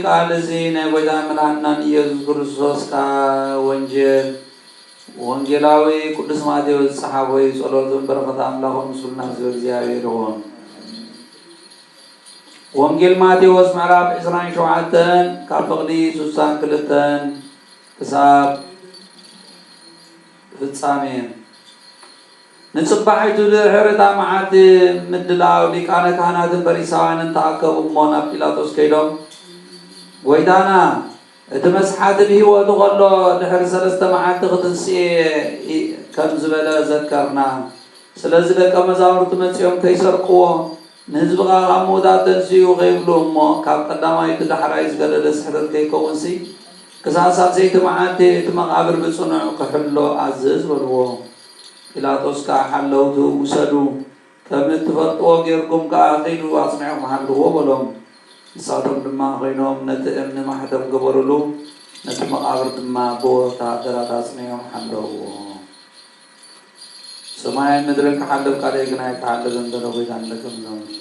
ቃል እዚ ናይ ጎይታን መድሓንናን ኢየሱስ ክርስቶስ ቃ-፣ ወንጌል፣ ወንጌላዊ ቅዱስ ማቴዎስ ዝጸሓፎ እዩ። ጸሎትን በረኸት ኣምላኽ ምስሉና ህዝበ እግዚኣብሔር ይኹን። ወንጌል ማቴዎስ ምዕራፍ ዕስራን ሸውዓተን ካብ ፍቕዲ ስሳን ክልተን ክሳብ ፍጻሜ። ንጽባሒቱ ድሕሪ እታ መዓልቲ ምድላው ሊቃነ ካህናትን ፈሪሳውያንን ተኣከቡ እሞ ናብ ጲላጦስ ከይዶም፣ "ጎይታና፣ እቲ መስሓቲ ብህይወቱ ኸሎ ድሕሪ ሰለስተ መዓልቲ ክትንስኤ ኢ-፣ ከም ዝበለ ዘከርና። ስለዚ ደቀ መዛሙርቱ መጺኦም ከይሰርቅዎ ንህዝብኻ ካብ ምውታት ተንሲኡ ከይብሉ እሞ፣ ካብ ቀዳማይ እቲ ዳሕራይ ዝገደደ ስሕተት ከይከውንሲ፣ ክሳብ ሳልሰይቲ መዓልቲ እቲ መቓብር ብጽኑዕ ክሕሎ ኣዝዝ በልዎ። ጲላጦስ ከኣ ሓለውቱ፣ ውሰዱ፣ ከም እትፈልጥዎ ጌርኩም ከኣ ኺዱ ኣጽኒዕኩም ሓልዎ በሎም። ንሳቶም ድማ ኾይኖም ነቲ እምኒ ማሕተም ገበሩሉ፣ ነቲ መቓብር ድማ ብወታደራት ኣጽኒዖም ሓለውዎ። ሰማይን ምድርን ክሓልፍ፣ ቃለይ ግን ኣይክሓልፍን በለ። ጐይታ ንደቀ መዛሙርቱ።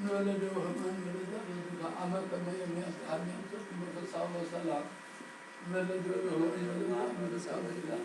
ንወለደ ወከማን ወለደ ኣመልከ መየም ያስዓል መንፈሳዊ ሰላም። ንወለደ ወከማን ወለደ መንፈሳዊ ሰላም።